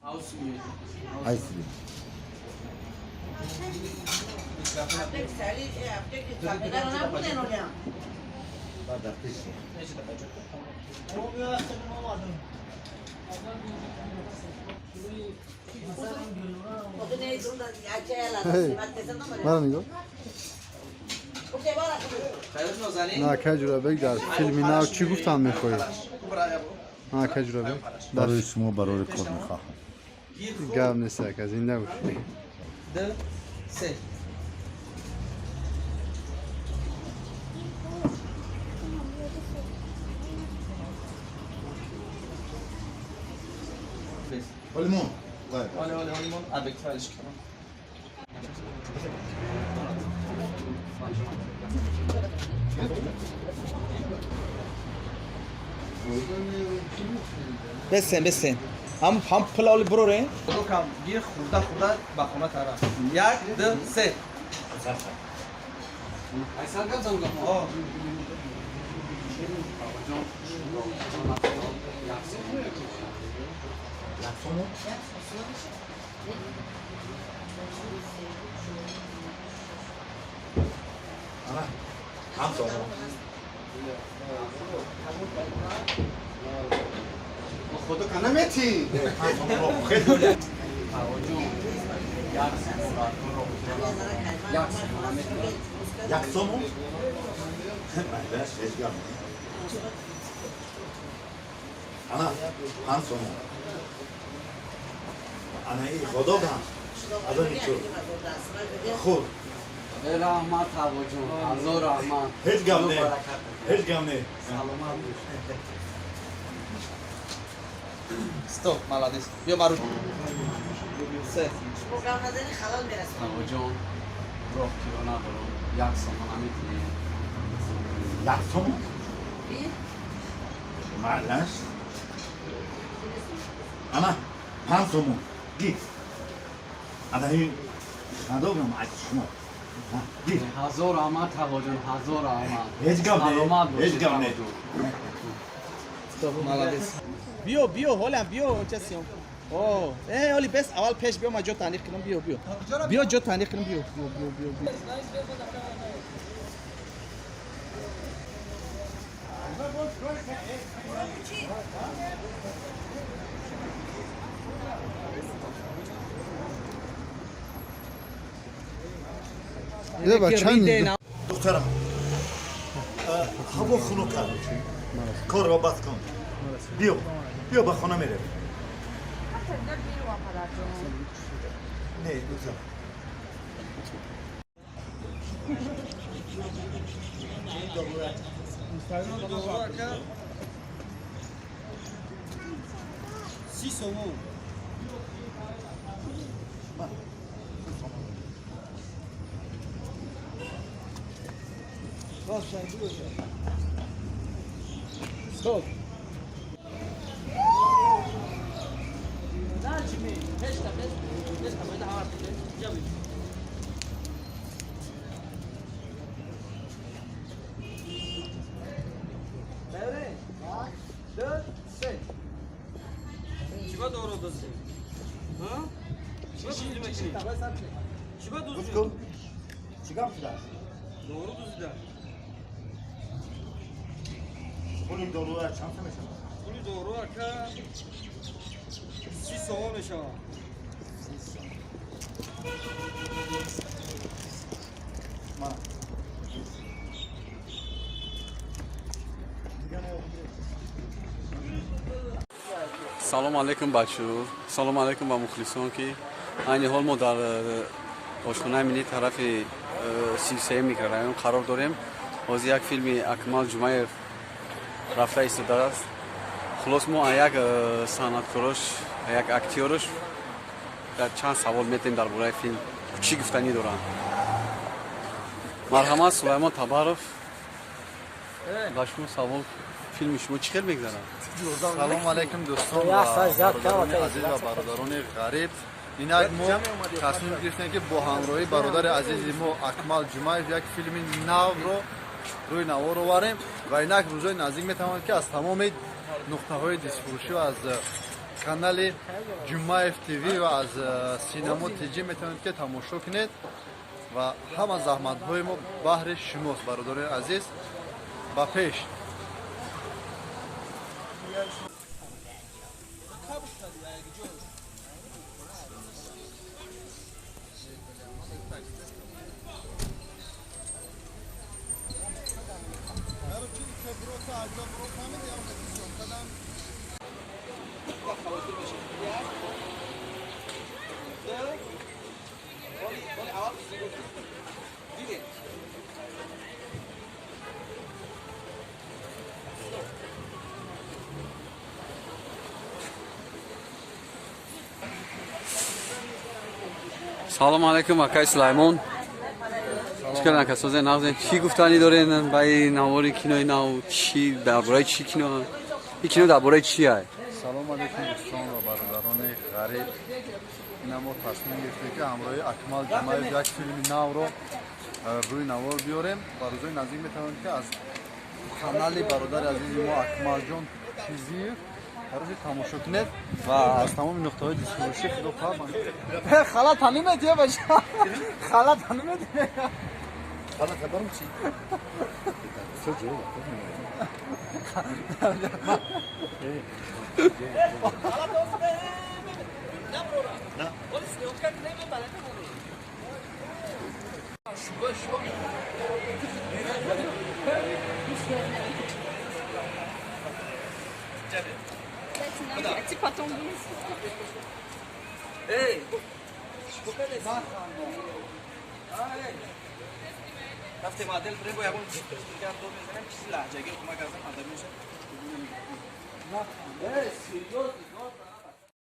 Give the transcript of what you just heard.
Айсри. مرا نگاه نه کجورابек дар филми нав чӣ гуфтан мехоҳӣ? На каҷурабек. Барои шумо барори кор мехоҳам. Гап нест, ака, зинда бошӣ. Ду, се. Олимон. Оле, оле, олимон, объективалиш кунам. Бесен, бесен. Ҳам ҳам пул оли бироре. Дукам гир хурда хурда ба хона тараф. Як, ду, се. О. Худо канамети. Як сомон? Майдаш, ҳеҷ гап не. Ана, 5 сомон. Ана и худо дам. Аз они чур. Худ. Раҳмат, Ҳавоҷон, ҳазор раҳмат. Ҳеҷ гап не. Ҳеҷ гап не. Саломат бош. Стоп, молодец. Биё бару. Се. Ҳавоҷон, роҳ киро надорам, 1 сомон наметиҳӣ? 1 сомон? Майдаш. Ана, 5 сомон. Гир. Ана ин худо дам аз шумо. Гир. Ҳазор раҳмат, Ҳавоҷон, ҳазор раҳмат. Ҳеҷ гап не. Саломат бошед. Ҳеҷ гап не. Ҳавоҷон. Стоп, молодец. Биё, биё, ҳолам биё, часиём. О, э, оли бес аввал пеш биё, ман ҷо таниқ кунам, биё, биё. Биё ҷо таниқ кунам, биё, биё, биё, биё, биё. Ба чанд Духтарам, ҳаво хунук аст, корро бас кун, биё, биё, ба хона меравем. Не, духтарам. 30 сомон. Стоп. Чиба доро дуздӣ? Чиба дуздӣ мекунӣ? Чиба дуздӣ? Гӯш кун, чӣ гап шудааст? Дору дуздида. Пули доруа чанд сом мешавад? Пули дору, ака, 30 сомон мешавад. Мана. Салом алейкум, бачо, салом алейкум ба мухлисон, ки айни ҳол мо дар ошхонаи миллии тарафи 33 микрорайон қарор дорем. Ҳозир як филми Акмал Ҷумаев рафта истодааст. Хулос, мо як санъаткорош, як актёрош дар чанд савол метем дар бораи филм, чӣ гуфтанӣ доранд. Марҳамат, Сулаймон Табаров, ба шумо савол: филми шумо чӣ хел мегзарад? Салом алейкум, дӯстон ва бародарони азиз ва бародарони ғариб. Инак, мо тасмим гирифтем, ки бо ҳамроҳии бародари азизи мо Акмал Ҷумаев як филми навро рӯи навор оварем ва инак рӯзои наздик метавонад, ки аз тамоми нуқтаҳои дискфурӯшӣ ва аз канали Ҷумаев ТВ ва аз Синамо ТЖ метавонед ки тамошо кунед ва ҳама заҳматҳои мо баҳри шумост, бародарони азиз. Ба пеш. Салом алейкум, акай Сулаймон. Чӣ карданд, ака, созе нағзен? Чӣ гуфтанӣ дорен ба ин навори кинои нав? Чӣ дар бораи чӣ кино? Ин кино дар бораи чи ай? Салом алейкум, дӯстон ва бародарони ғариб. Ина мо тасмим гирифтем, ки ҳамроҳи Акмал Ҷумаев як филми навро рӯи навор биёрем. Ба рӯзои наздик метавонед, ки аз канали бародари азизи мо Акмалҷон Чизиев барои тамошо кунед ва аз тамоми нуқтаҳои дисфурӯшӣ. Худо хоҳад. Хала танимедия, бача, хала танимедия. Хала хабарам чи? Соҷо. Ти потом Эй! Рафтем адел бребо ягон дигар дор мезанем, чизи лаҳҷагӣ кӯмак аз адабӣ мешавад. Э, серьёзно.